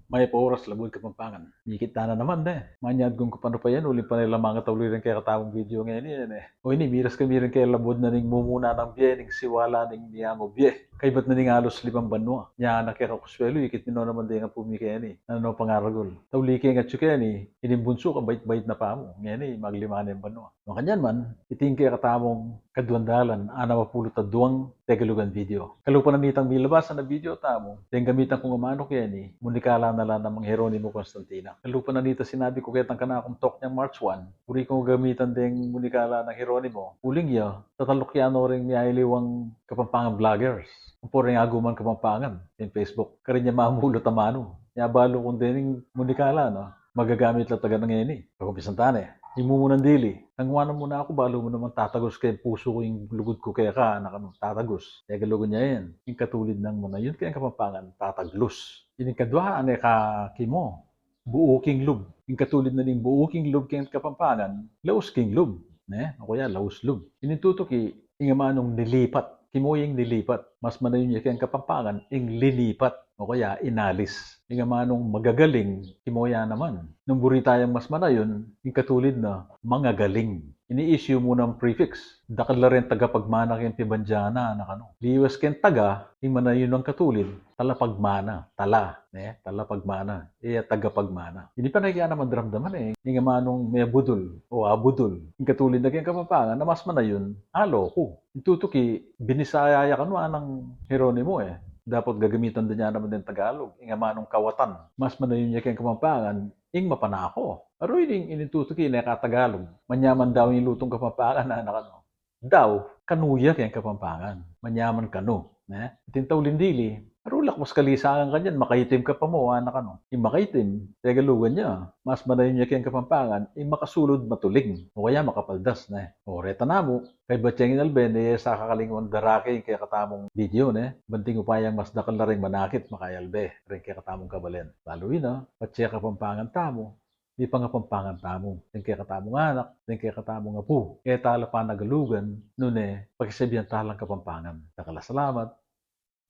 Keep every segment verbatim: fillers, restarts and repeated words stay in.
Mayap a oras, Labuad Kapampangan. Mikit tana naman, ne. Manyad kung kapanupayan, uling panay la mangatauli ring kekatamung video ngeni, ne. O ini, miras kami ring kelabuad na ning mumuna nang bie, ning siwala ning Miango Bie. Kaybat na ning alus limang banua. Nya na keka Consuelo, ikit mi no naman deng apu mi keni. Nanu pangaragul? Tauli ke ngan atyu keni, ining bunsu kabait-bait na pamu. Ngeni, maglima ne ing banua. Makanyan man, iti ing kekatamung kaduang dalan anam a pulu't aduang Tegalugan video. Kalupa na nitang milabasan a video tamu, deng gamitan kung amanu keni, munikala na la nang Mang Jeronimo Constantino. Kalupa na nita sinabi ku ketang kanakung talk nyang March one, buri kung gamitan deng munikala nang Jeronimo, uling ya, tataluk ya no ring mialiwang Kapampangan vloggers. Ampo ring aguman Kapampangan, ing Facebook. Karin ya mamulut a manu. Nya balu kung dening munikala, no? Magagamit la taga na ngeni. Pagumpisan tane. Ing mumunang dili. Tangwanan mu na ku, balu mu namang tatagus keng pusu ku ing lugud ku keka, anak, anu, tatagus. Tegalugan ya yan. Ing katulid nang manayun keng Kapampangan, tataglus. Ining kadua, ane ka kimo, buu king lub. Ing katulid na ning buu king lub keng Kapampangan, laus king lub, ne? O kaya laus lub. Ining tutuki, ing amanung nilipat. Kimo ya ing nilipat. Mas manayun ya keng Kapampangan ing linipat, o kaya inalis. Ing amanung magagaling, kimo ya naman. Nung buri tayang mas manayun, ing katulid na mangagaling. Ini issue mu nang prefix. Dakal la ring tagapagmana keng pibandian na, anak, anu. Liwes keng taga, ing manayun a katulid, talapagmana, tala, ne? Talapagmana, e ya tagapagmana. Ini pa ne kaya naman daramdaman, e. Ing amanung mebudul o abudul. Ing katulid na keng Kapampangan na mas manayun, aloku. Ing tutuki, binisaya ya kanu nang Jeronimo, e. Dapat gagamitan da ne naman deng Tagalog. Ing amanung kawatan, mas manayun ya keng Kapampangan ing mapanako. Aru ining, ining tutuki, ne ka Tagalog. Manyaman daw ing lutung Kapampangan, anak, anu. Daw, kanu ya keng Kapampangan. Manyaman kanu, ne? Iting tauling dili, aru la ku mas kalisangan kanyan, makaitim ka pa mu, anak, anu. Ing makaitim, Tegalugan ya, mas manayun ya keng Kapampangan ing makasulud matuling, o kaya makapaldas, ne? O reta namu, kaybat yang inalbe, ne, e sa kakalingwan darake ing kekatamung video, ne? Ban king upayang mas dakal la ring manakit makayalbe ring kekatamung kabalen. Balu yu na, patse Kapampangan tamu, mipangapampangan tamu, deng kekatamung anak, deng kekatamung apu. E tala panagalugan, nune pakisabian talang Kapampangan. Dakal a salamat,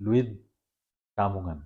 luid tamu ngan.